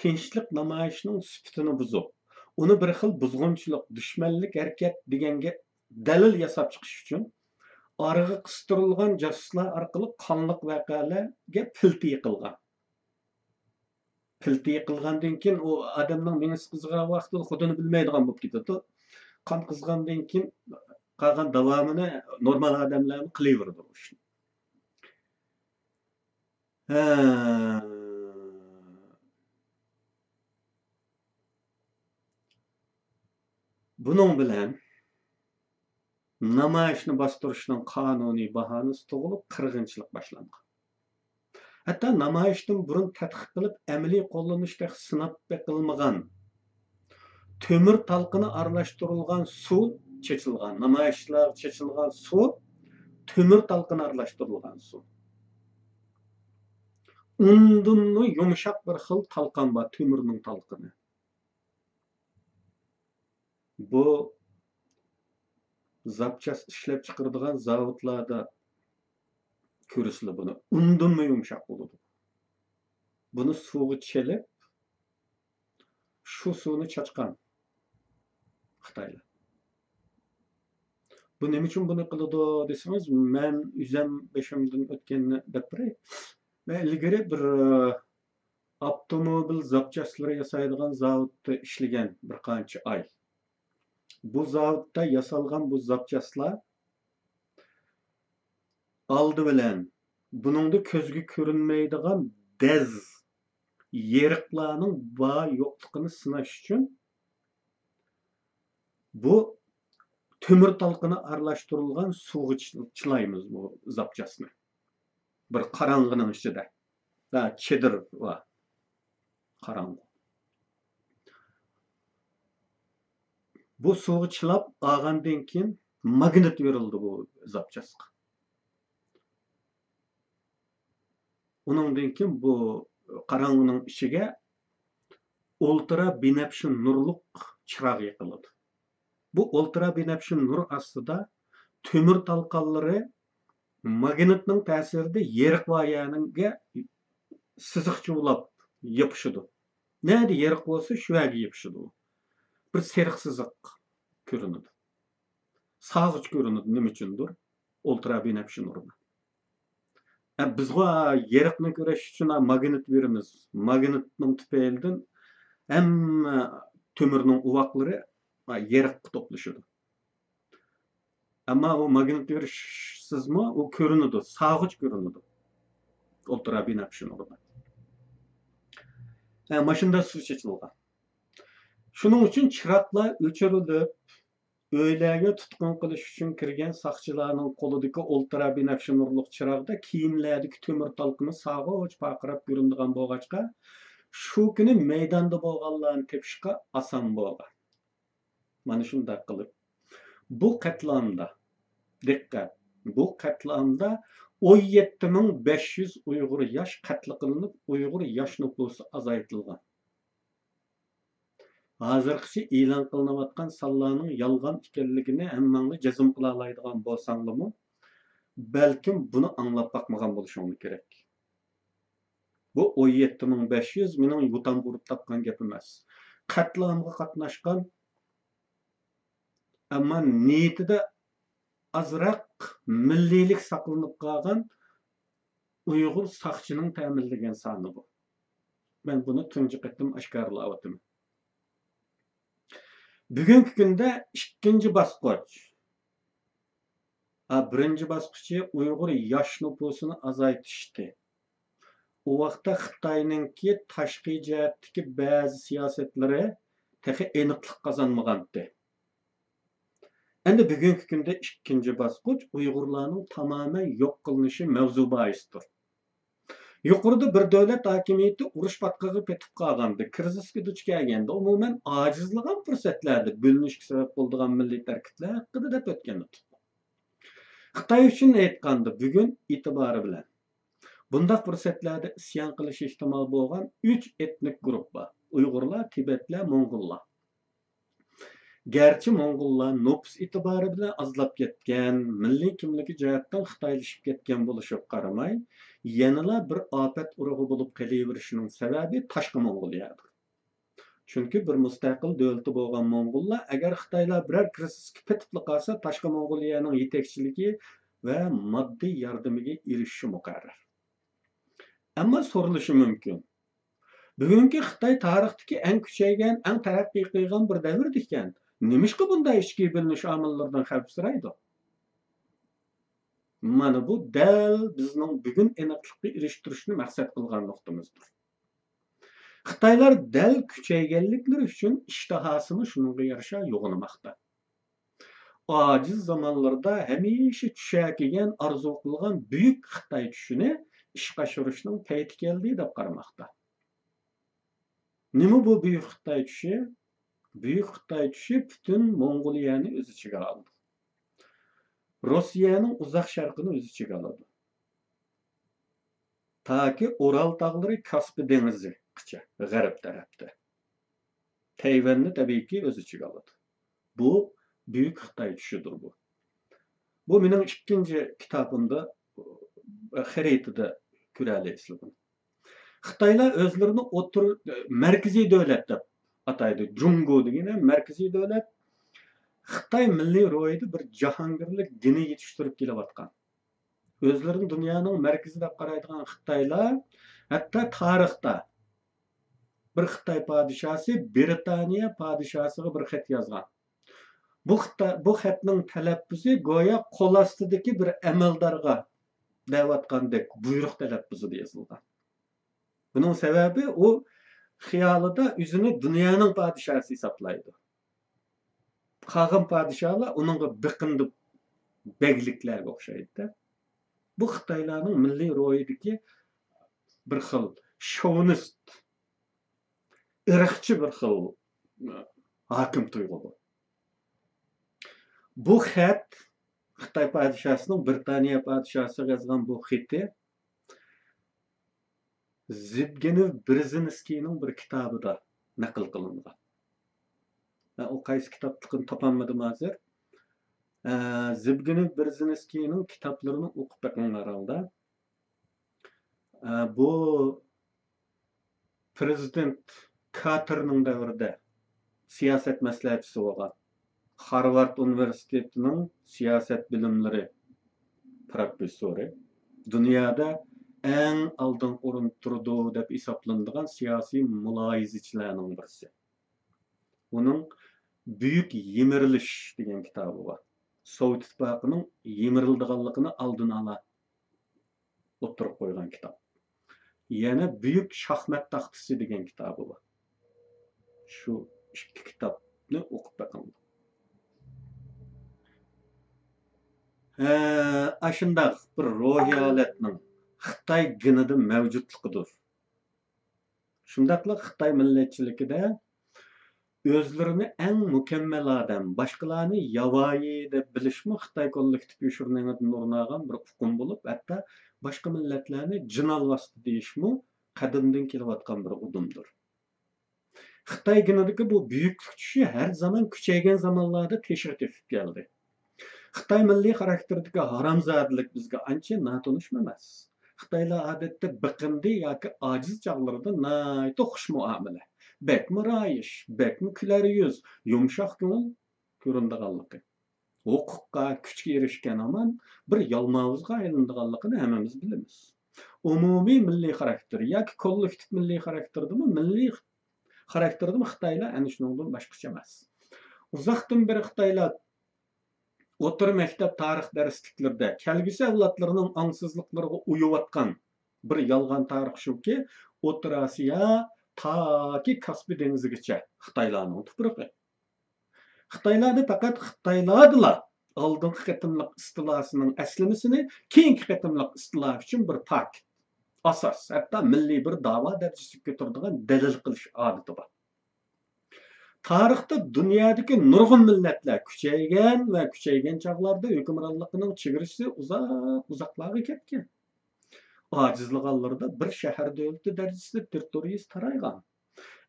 تىنچلىق نامايىشىنىڭ سۈپىتىنى بۇزۇپ، ئۇنى بىر خىل بۇزغۇنچىلىق، دۈشمەنلىك ھەرىكەت دېگەنگە دەلىل ياساپ چىقىش ئۈچۈن، ئارىغا قىستۇرۇلغان جاسۇسلار ئارقىلىق قانلىق ۋەقەلەرگە پىلتە يېقىلغان. پىلتە يېقىلغاندىن كېيىن، ئۇ ئادەمنىڭ مېڭىسى قىزىغان ۋاقتىدا خۇدىنى بىلمەيدىغان بولۇپ كېتىدۇ. قان قىزغاندىن كېيىن قالغان داۋامىنى نورمال ئادەملەرمۇ قىلىۋېرىدۇ بۇ ئىشنى. ھە. بۇنىڭ بىلەن نامايىشنى باستۇرۇشنىڭ قانۇنىي باھانىسى تۇغۇلۇپ، قىرغىنچىلىق باشلانغان. ھەتتا نامايىشتىن بۇرۇن تەتقىق قىلىپ، ئەمەلىي قوللىنىشتا سىناپ بېقىلمىغان تۆمۈر تالقىنى ئارىلاشتۇرۇلغان سۇ چېچىلغان، نامايىشچىلارغا چېچىلغان سۇ، تۆمۈر تالقىنى ئارىلاشتۇرۇلغان سۇ. ئۇندىنمۇ يۇمشاق بىر خىل تالقان بار، تۆمۈرنىڭ تالقىنى. بۇ زاپچاس ئىشلەپ چىقىرىدىغان زاۋۇتلاردا كۆرىسىلەر بۇنى. ئۇندىنمۇ يۇمشاق بولىدۇ. بۇنى سۇغا چېلىپ، شۇ سۇنى چاچقان خىتايلار. بۇ نېمە ئۈچۈن بۇنى قىلىدۇ دېسىڭىز، مەن ئۆزۈم بېشىمدىن ئۆتكەننى دەپ بېرەي. مەن ئىلگىرى بىر، ئە، ئاپتوموبىل زاپچاسلىرى ياسايدىغان زاۋۇتتا ئىشلىگەن بىر قانچە ئاي. بۇ زاۋۇتتا ياسالغان بۇ زاپچاسلار ئالدى بىلەن بۇنىڭدا كۆزگە كۆرۈنمەيدىغان دەز، يېرىقلارنىڭ بار يوقلۇقىنى سىناش ئۈچۈن بۇ تۆمۈر تالقىنى ئارىلاشتۇرۇلغان سۇغا چىلايمىز بۇ زاپچاسنى. بىر قاراڭغۇنىڭ ئىچىدە. ھە، چېدىر بار. قاراڭغۇ. بۇ سۇغا چىلاپ ئالغاندىن كېيىن ماگنىت بېرىلىدۇ بۇ زاپچاسقا. ئۇنىڭدىن كېيىن بۇ قاراڭغۇنىڭ ئىچىگە ئۇلترا بىنەپشە نۇرلۇق چىراغ يېقىلىدۇ. بۇ ئۇلترا بىنەپشە نۇر ئاستىدا تۆمۈر تالقانلىرى ماگنىتنىڭ تەسىرىدە يېرىق بار يەرگە سىزىقچە بولاپ يېپىشىدۇ. نەدە يېرىق بولسا، شۇ يەرگە يېپىشىدۇ. بىر سېرىق سىزىق كۆرۈنىدۇ. ساغۇچ كۆرۈنىدۇ، نېمە ئۈچۈندۇر. ئۇلترا بىنەپشە نۇردا. ئە، بىزغۇ يېرىقنى كۆرۈش ئۈچۈن ماگنىت بېرىمىز. ماگنىتنىڭ تۈپەيلىدىن ھەممە تۆمۈرنىڭ ئۇۋاقلىرى يېرىققا توپلىشىدۇ. ئەمما ئۇ ماگنىت بېرىشسىزمۇ ئۇ كۆرۈنىدۇ، ساغۇچ كۆرۈنىدۇ. ئۇلترا بىنەپشە نۇردا. ئە، ماشىنىدا سۇ چېچىلغان. شۇنىڭ ئۈچۈن چىراغلار ئۆچۈرۈلۈپ، ئۆيلەرگە تۇتقۇن قىلىش ئۈچۈن كىرگەن ساقچىلارنىڭ قولىدىكى ئۇلترا بىنەپشە نۇرلۇق چىراغدا كىيىملەردىكى تۆمۈر تالقىنى ساغۇچ پارقىراپ كۆرۈنىدىغان بولغاچقا، شۇ كۈنى مەيداندا بولغانلارنى تېپىشقا ئاسان بولغان. مانا شۇنداق قىلىپ، بۇ قەتلىئامدا، دىققەت، بۇ قەتلىئامدا ئون يەتتە مىڭ بەش يۈز ئۇيغۇر ياش قەتل قىلىنىپ، ئۇيغۇر ياش نوپۇسى ئازايتىلغان. ھازىرغىچە ئېلان قىلىنىۋاتقان سانلارنىڭ يالغان ئىكەنلىكىنى ھەممەڭلار جەزم قىلالايدىغان بولساڭلارمۇ، بەلكىم بۇنى ئاڭلاپ باقمىغان بولۇشۇڭلار كېرەك. بۇ ئون يەتتە مىڭ بەش يۈز مېنىڭ يوتام ئۇرۇپ تاپقان گەپ ئەمەس. قەتلىئامغا قاتناشقان، ئەمما نىيىتىدە ئازراق مىللىيلىك ساقلىنىپ قالغان ئۇيغۇر ساقچىنىڭ تەمىنلىگەن سانى بۇ. مەن بۇنى تۇنجى قېتىم ئاشكارىلاۋاتىمەن. بۈگۈنكى كۈندە ئىككىنچى باسقۇچ، ھە، بىرىنچى باسقۇچى ئۇيغۇر ياش نوپۇسىنى ئازايتىشتى. ئۇ ۋاقىتتا خىتاينىڭكى تاشقى جەھەتتىكى بەزى سىياسەتلىرى تېخى ئېنىقلىق قازانمىغانتى. ئەمدى بۈگۈنكى كۈندە ئىككىنچى باسقۇچ ئۇيغۇرلارنىڭ تامامەن يوق قىلىنىشى مەۋزۇ باھىسىدۇر. يۇقىرىدا بىر دۆلەت ھاكىمىيىتى ئۇرۇش پاتقىقىغا پېتىپ قالغاندا، كىرىزىسكە دۇچ كەلگەندە، ئومۇمەن ئاجىزلىغان پۇرسەتلەردە بۆلۈنۈشكە سەۋەب بولىدىغان مىللىي تەركىبلەر ھەققىدە دەپ ئۆتكەن ئىدۇق. خىتاي ئۈچۈن ئېيتقاندا، بۈگۈن ئېتىبارى بىلەن بۇنداق پۇرسەتلەردە ئىسيان قىلىشى ئېھتىمال بولغان ئۈچ ئېتنىك گۇرۇپپا، ئۇيغۇرلار، تىبەتلەر، موڭغۇللار. گەرچە موڭغۇللار نوپۇس ئېتىبارى بىلەن ئازلاپ كەتكەن، مىللىي كىملىكى جەھەتتىن خىتايلىشىپ كەتكەن بولۇشىغا قارىماي، يەنىلا بىر ئاپەت ئۇرۇقى بولۇپ قېلىۋېرىشىنىڭ سەۋەبى تاشقى موڭغۇلىيەدۇر. چۈنكى بىر مۇستەقىل دۆلىتى بولغان موڭغۇللار ئەگەر خىتايلار بىرەر كرىزىسقا پېتىپلا قالسا، تاشقى موڭغۇلىيەنىڭ يېتەكچىلىكى ۋە ماددىي ياردىمىگە ئېرىشىشى مۇقەررەر. ئەمما سورىلىشى مۇمكىن، بۈگۈنكى خىتاي تارىختىكى ئەڭ كۈچەيگەن، ئەڭ تەرەققىي قىلغان بىر دەۋردىكەن، نېمىشقا بۇنداق ئىچكى بۆلۈنۈش ئامىللىرىدىن خەۋپسىرەيدۇ؟ مانا بۇ دەل بىزنىڭ بۈگۈن ئېنىقلىققا ئېرىشتۈرۈشنى مەقسەت قىلغان نۇقتىمىزدۇر. خىتايلار دەل كۈچەيگەنلىكلىرى ئۈچۈن ئىشتىھاسىمۇ شۇنىڭغا يارىشا يوغىنىماقتا. ئاجىز زامانلىرىدا ھەمىشە چۈشەكىگەن، ئارزۇ قىلغان بۈيۈك خىتاي چۈشىنى ئىشقا ئاشۇرۇشنىڭ پەيتى كەلدى دەپ قارىماقتا. نېمە بۇ بۈيۈك خىتاي چۈشى؟ بۈيۈك خىتاي چۈشى پۈتۈن موڭغۇلىيەنى ئۆز ئىچىگە ئالىدۇ. روسىيەنىڭ ئۇزاق شەرقىنى ئۆز ئىچىگە ئالىدۇ. تاكى ئورال تاغلىرى كاسپىي دېڭىزىغىچە غەرب تەرەپتە. تەيۋەننى تەبىئىيكى ئۆز ئىچىگە ئالىدۇ. بۇ بۈيۈك خىتاي چۈشىدۇر بۇ. بۇ مېنىڭ ئىككىنچى كىتابىمدا، خەرىتىدە كۆرەلەيسىلەر بۇنى. خىتايلار ئۆزلىرىنى ئوتتۇرا، مەركىزىي دۆلەت دەپ ئاتايدۇ. جۇڭگو دېگىنى مەركىزىي دۆلەت. خىتاي مىللىي روھىدا بىر جاھانگىرلىك گېنى يېتىشتۈرۈپ كېلىۋاتقان. ئۆزلىرىنى دۇنيانىڭ مەركىزى دەپ قارايدىغان خىتايلار ھەتتا تارىختا بىر خىتاي پادىشاسى برىتانىيە پادىشاسىغا بىر خەت يازغان. بۇ خىتا-، بۇ خەتنىڭ تەلەپپۇزى گويا قول ئاستىدىكى بىر ئەمەلدارغا دەۋاتقاندەك بۇيرۇق تەلەپپۇزىدا يېزىلغان. بۇنىڭ سەۋەبى ئۇ خىيالىدا ئۆزىنى دۇنيانىڭ پادىشاسى ھېسابلايدۇ. قالغان پادىشاھلار ئۇنىڭغا بېقىندى، بەگلىكلەرگە ئوخشايدۇ. بۇ خىتايلارنىڭ مىللىي روھىدىكى بىر خىل شوۋىنىست، ئىرقچى بىر خىل ھاكىم تۇيغۇ بۇ. بۇ خەت خىتاي پادىشاسىنىڭ برىتانىيە پادىشاسىغا يازغان بۇ خېتى زىبگنېف برېزىنسكىينىڭ بىر كىتابىدا نەقىل قىلىنغان. مەن ئۇ قايسى كىتابلىقىنى تاپالمىدىم ھازىر. ئە، زىبگنېف برېزىنسكىينىڭ كىتابلىرىنى ئوقۇپ بېقىڭلار ئالدى. ئە، بۇ پرېزىدېنت كارتېرنىڭ دەۋرىدە سىياسەت مەسلىھەتچىسى بولغان، خارۋارد ئۇنىۋېرسىتېتىنىڭ سىياسەت بىلىملىرى پروفېسسورى، دۇنيادا ئەڭ ئالدىنقى ئورۇندا تۇرىدۇ دەپ ھېسابلىنىدىغان سىياسىي مۇلاھىزىچىلەرنىڭ بىرسى. ئۇنىڭ بۈيۈك يىمىرىلىش دېگەن كىتابى بار. سوۋېت ئىتتىپاقىنىڭ يىمىرىلىدىغانلىقىنى ئالدىنى ئالا ئوتتۇرىغا قويغان كىتاب. يەنە بۈيۈك شاھمات تاختىسى دېگەن كىتابى بار. شۇ ئىككى كىتابنى ئوقۇپ بېقىڭلار. ھە، ئاشۇنداق بىر روھىي ھالەتنىڭ خىتاي گېنىدا مەۋجۇتلۇقىدۇر. شۇنداقلا خىتاي مىللەتچىلىكىدە ئۆزلىرىنى ئەڭ مۇكەممەل ئادەم، باشقىلارنى ياۋايى دەپ بىلىشمۇ خىتاي كوللېكتىپ يوشۇرۇن ئېڭىدىن ئورۇن ئالغان بىر ئۇقۇم بولۇپ، ھەتتا باشقا مىللەتلەرنى جىن ئالۋاستى دېيىشمۇ قەدىمدىن كېلىۋاتقان بىر ئۇدۇمدۇر. خىتاي گېنىدىكى بۇ بۈيۈكلۈك چۈشى ھەر زامان كۈچەيگەن زامانلاردا تېشىغا تېپىپ كەلدى. خىتاي مىللىي خاراكتېرىدىكى ھارامزادىلىك بىزگە ئانچە ناتونۇشمۇ ئەمەس. خىتايلار ئادەتتە بېقىندى ياكى ئاجىز چاغلىرىدا ناھايىتى خۇش مۇئامىلە، بەكمۇ رايىش، بەكمۇ كۈلەر يۈز، يۇمشاق كۆڭۈل كۆرۈنىدىغانلىقى، ھوقۇققا، كۈچكە ئېرىشكەن ھامان بىر يالماۋۇزغا ئايلىنىدىغانلىقىنى ھەممىمىز بىلىمىز. ئومۇمىي مىللىي خاراكتېر ياكى كوللېكتىپ مىللىي خاراكتېردىمۇ، مىللىي خاراكتېردىمۇ خىتايلار ئەنە شۇنىڭدىن باشقىچە ئەمەس. ئۇزاقتىن بېرى خىتايلار ئوتتۇرا مەكتەپ تارىخ دەرسلىكلىرىدە كەلگۈسى ئەۋلادلىرىنىڭ ئاڭسىزلىقلىرىغا ئويۇۋاتقان بىر يالغان تارىخ شۇكى، ئوتتۇرا ئاسىيا تاكى كاسپىي دېڭىزىگىچە خىتايلارنىڭ تۇپرىقى. خىتايلاردا پەقەت خىتايلاردىلا ئالدىنقى قېتىملىق ئىستىلاسىنىڭ ئەسلىمىسىنى كېيىنكى قېتىملىق ئىستىلا ئۈچۈن بىر پاكىت، ئاساس، ھەتتا مىللىي بىر داۋا دەرىجىسىگە كۆتۈرىدىغان دەلىل قىلىش ئادىتى بار. تارىختا دۇنيادىكى نۇرغۇن مىللەتلەر كۈچەيگەن ۋە كۈچەيگەن چاغلاردا ھۆكۈمرانلىقىنىڭ چېگرىسى ئۇزاق-ئۇزاقلارغا كەتكەن. ئاجىزلىغانلىرىدا بىر شەھەر دۆلىتى دەرىجىسىدە تېررىتورىيىسى تارايغان.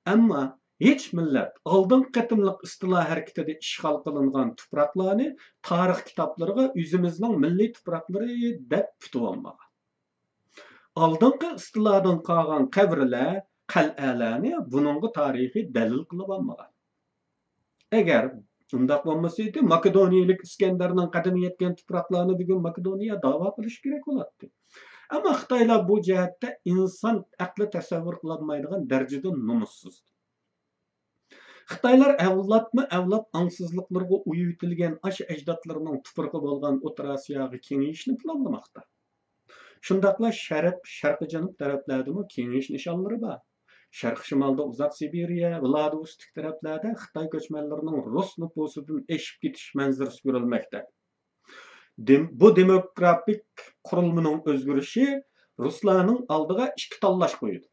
ئەمما ھېچ مىللەت ئالدىنقى قېتىملىق ئىستىلا ھەرىكىتىدە ئىشغال قىلىنغان تۇپراقلارنى تارىخ كىتابلىرىغا ئۆزىمىزنىڭ مىللىي تۇپراقلىرى دەپ پۈتۈۋالمىغان. ئالدىنقى ئىستىلادىن قالغان قەبرىلەر، قەلئەلەرنى بۇنىڭغا تارىخىي دەلىل قىلىۋالمىغان. ئەگەر ئۇنداق بولمىسىدى، ماكېدونىيىلىك ئىسكەندەرنىڭ قەدىمى يەتكەن تۇپراقلارنى بۈگۈن ماكېدونىيە داۋا قىلىشى كېرەك بولاتتى. ئەمما خىتايلار بۇ جەھەتتە ئىنسان ئەقلى تەسەۋۋۇر قىلالمايدىغان دەرىجىدە نومۇسسىز. خىتايلار ئەۋلادمۇ ئەۋلاد ئاڭسىزلىقلىرىغا ئۇيۇۋېتىلگەن ئاشۇ ئەجدادلىرىنىڭ تۇپرىقى بولغان ئوتتۇرا ئاسىياغا كېڭىيىشنى پىلانلىماقتا. شۇنداقلا شەرق، شەرقىي جەنۇب تەرەپلەردىمۇ كېڭىيىش نىشانلىرى بار. شەرقىي شىمالدا ئۇزاق سىبىرىيە، ۋلادىۋوستوك تەرەپلەردە خىتاي كۆچمەنلىرىنىڭ رۇس نوپۇسىدىن ئېشىپ كېتىش مەنزىرىسى كۆرۈلمەكتە. دېم-، بۇ دېموگرافىك قۇرۇلمىنىڭ ئۆزگىرىشى رۇسلارنىڭ ئالدىغا ئىككى تاللاش قويىدۇ.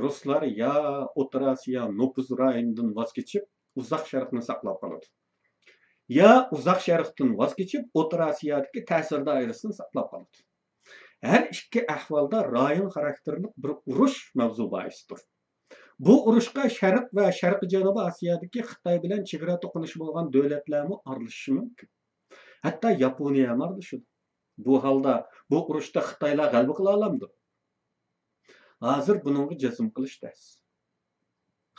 رۇسلار يا ئوتتۇرا ئاسىيا نوپۇز رايونىدىن ۋاز كېچىپ، ئۇزاق شەرقنى ساقلاپ قالىدۇ، يا ئۇزاق شەرقتىن ۋاز كېچىپ، ئوتتۇرا ئاسىيادىكى تەسىر دائىرىسىنى ساقلاپ قالىدۇ. ھەر ئىككى ئەھۋالدا رايون خاراكتېرلىق بىر ئۇرۇش مەۋزۇ باھىسىدۇر. بۇ ئۇرۇشقا شەرق ۋە شەرقىي جەنۇبىي ئاسىيادىكى خىتاي بىلەن چېگرا توقۇنۇشى بولغان دۆلەتلەرمۇ ئارىلىشىشى مۇمكىن. ھەتتا ياپونىيە ھەم ئارىلىشىدۇ. بۇ ھالدا بۇ ئۇرۇشتا خىتايلار غەلىبە قىلالامدۇ؟ ھازىر بۇنىڭغا جەزم قىلىش تەس.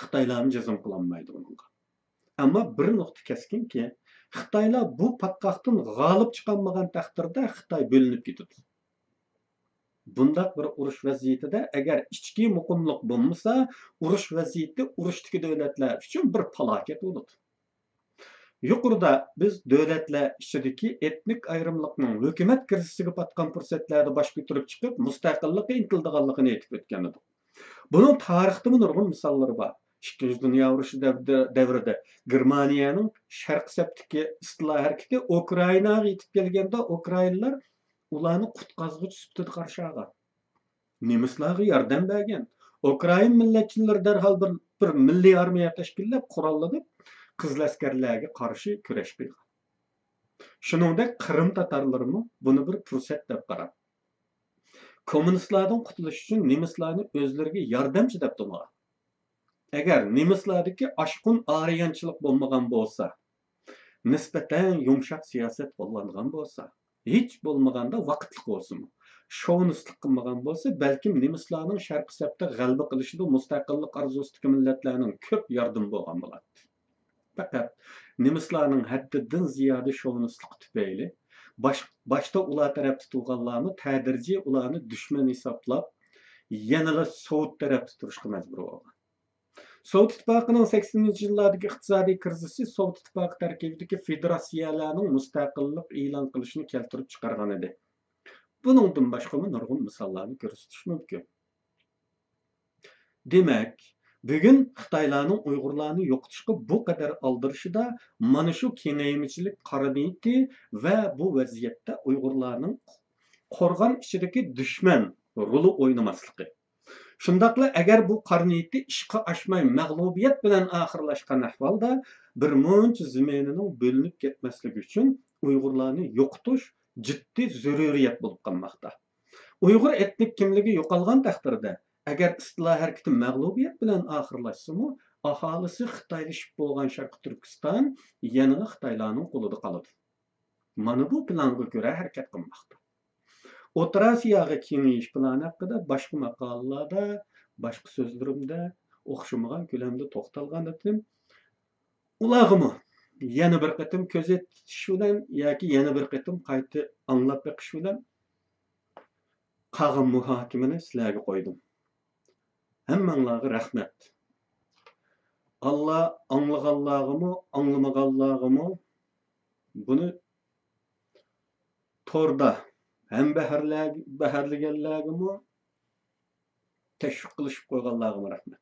خىتايلارمۇ جەزم قىلالمايدۇ بۇنىڭغا. ئەمما بىر نۇقتا كەسكىنكى، خىتايلار بۇ پاتقاقتىن غالىب چىقالمىغان تەقدىردە خىتاي بۆلۈنۈپ كېتىدۇ. بۇنداق بىر ئۇرۇش ۋەزىيىتىدە ئەگەر ئىچكى مۇقىملىق بولمىسا، ئۇرۇش ۋەزىيىتى ئۇرۇشتىكى دۆلەتلەر ئۈچۈن بىر پالاكەت بولىدۇ. يۇقىرىدا بىز دۆلەتلەر ئىچىدىكى ئېتنىك ئايرىملىقنىڭ ھۆكۈمەت كىرىزىسىگە پاتقان پۇرسەتلەردە باش كۆتۈرۈپ چىقىپ، مۇستەقىللىققا ئىنتىلىدىغانلىقىنى ئېيتىپ ئۆتكەن ئىدۇق. بۇنىڭ تارىختىمۇ نۇرغۇن مىساللىرى بار. ئىككىنچى دۇنيا ئۇرۇشى دەۋ-، دەۋرىدە گېرمانىيەنىڭ شەرقىي سەپتىكى ئىستىلا ھەرىكىتى ئۇكرائىناغا يېتىپ كەلگەندە، ئۇكرائىنلار ئۇلارنى قۇتقازغۇچى سۈپىتىدە قارشى ئالغان. نېمىسلارغا ياردەم بەرگەن. ئۇكرائىن مىللەتچىلىرى دەرھال بىر، بىر مىللىي ئارمىيە تەشكىللەپ، قوراللىنىپ، قىزىل ئەسكەرلەرگە قارشى كۈرەش قىلغان. شۇنىڭدەك قىرىم تاتارلىرىمۇ بۇنى بىر پۇرسەت دەپ قاراپ، كوممۇنىستلاردىن قۇتۇلۇش ئۈچۈن نېمىسلارنى ئۆزلىرىگە ياردەمچى دەپ تونۇغان. ئەگەر نېمىسلاردىكى ئاشقۇن ئارىيانچىلىق بولمىغان بولسا، نىسبەتەن يۇمشاق سىياسەت قوللانغان بولسا، ھېچ بولمىغاندا ۋاقىتلىق بولسىمۇ، شوۋىنىستلىق قىلمىغان بولسا، بەلكىم نېمىسلارنىڭ شەرقىي سەپتە غەلىبە قىلىشىدا مۇستەقىللىق ئارزۇسىدىكى مىللەتلەرنىڭ كۆپ ياردىمى بولغان بولاتتى. پەقەت نېمىسلارنىڭ ھەددىدىن زىيادە شوۋىنىستلىقى تۈپەيلى، باش-، باشتا ئۇلار تەرەپتە تۇرغانلارمۇ تەدرىجىي ئۇلارنى دۈشمەن ھېسابلاپ، يەنىلا سوۋېت تەرەپتە تۇرۇشقا مەجبۇر بولغان. سوۋېت ئىتتىپاقىنىڭ سەكسىنىنچى يىللاردىكى ئىقتىسادىي كىرىزىسى سوۋېت ئىتتىپاقى تەركىبىدىكى فېدېراتسىيەلەرنىڭ مۇستەقىللىق ئېلان قىلىشىنى كەلتۈرۈپ چىقارغان ئىدى. بۇنىڭدىن باشقىمۇ نۇرغۇن مىساللارنى كۆرسىتىش مۇمكىن. دېمەك، بۈگۈن خىتايلارنىڭ ئۇيغۇرلارنى يوقىتىشقا بۇ قەدەر ئالدىرىشىدا مانا شۇ كېڭەيمىچىلىك قارا نىيىتى ۋە بۇ ۋەزىيەتتە ئۇيغۇرلارنىڭ قورغان ئىچىدىكى دۈشمەن رولى ئوينىماسلىقى. شۇنداقلا ئەگەر بۇ قارا نىيىتى ئىشقا ئاشماي مەغلۇبىيەت بىلەن ئاخىرلاشقان ئەھۋالدا، بىر مۇنچە زېمىنىنىڭ بۆلۈنۈپ كەتمەسلىكى ئۈچۈن ئۇيغۇرلارنى يوقىتىش جىددىي زۆرۈرىيەت بولۇپ قالماقتا. ئۇيغۇر ئېتنىك كىملىكى يوقالغان تەقدىردە، ئەگەر ئىستىلا ھەرىكىتى مەغلۇبىيەت بىلەن ئاخىرلاشسىمۇ، ئاھالىسى خىتايلىشىپ بولغان شەرقىي تۈركىستان يەنىلا خىتايلارنىڭ قولىدا قالىدۇ. مانا بۇ پىلانغا كۆرە ھەرىكەت قىلماقتا. ئوتتۇرا ئاسىياغا كېڭىيىش پىلانى ھەققىدە باشقا ماقالىلەردە، باشقا سۆزلىرىمدە ئوخشىمىغان كۆلەمدە توختالغان ئىدىم. ئۇلارغىمۇ يەنە بىر قېتىم كۆزىتىش بىلەن ياكى يەنە بىر قېتىم قايتا ئاڭلاپ بېقىش بىلەن قالغان مۇھاكىمىنى سىلەرگە قويدۇم. ھەممەڭلارغا رەھمەت. ئاللا ئاڭلىغانلارغىمۇ، ئاڭلىمىغانلارغىمۇ بۇنى توردا ھەمبەھىرلەر-، بەھىرلىگەنلەرگىمۇ، تەشۋىق قىلىشىپ قويغانلارغىمۇ رەھمەت.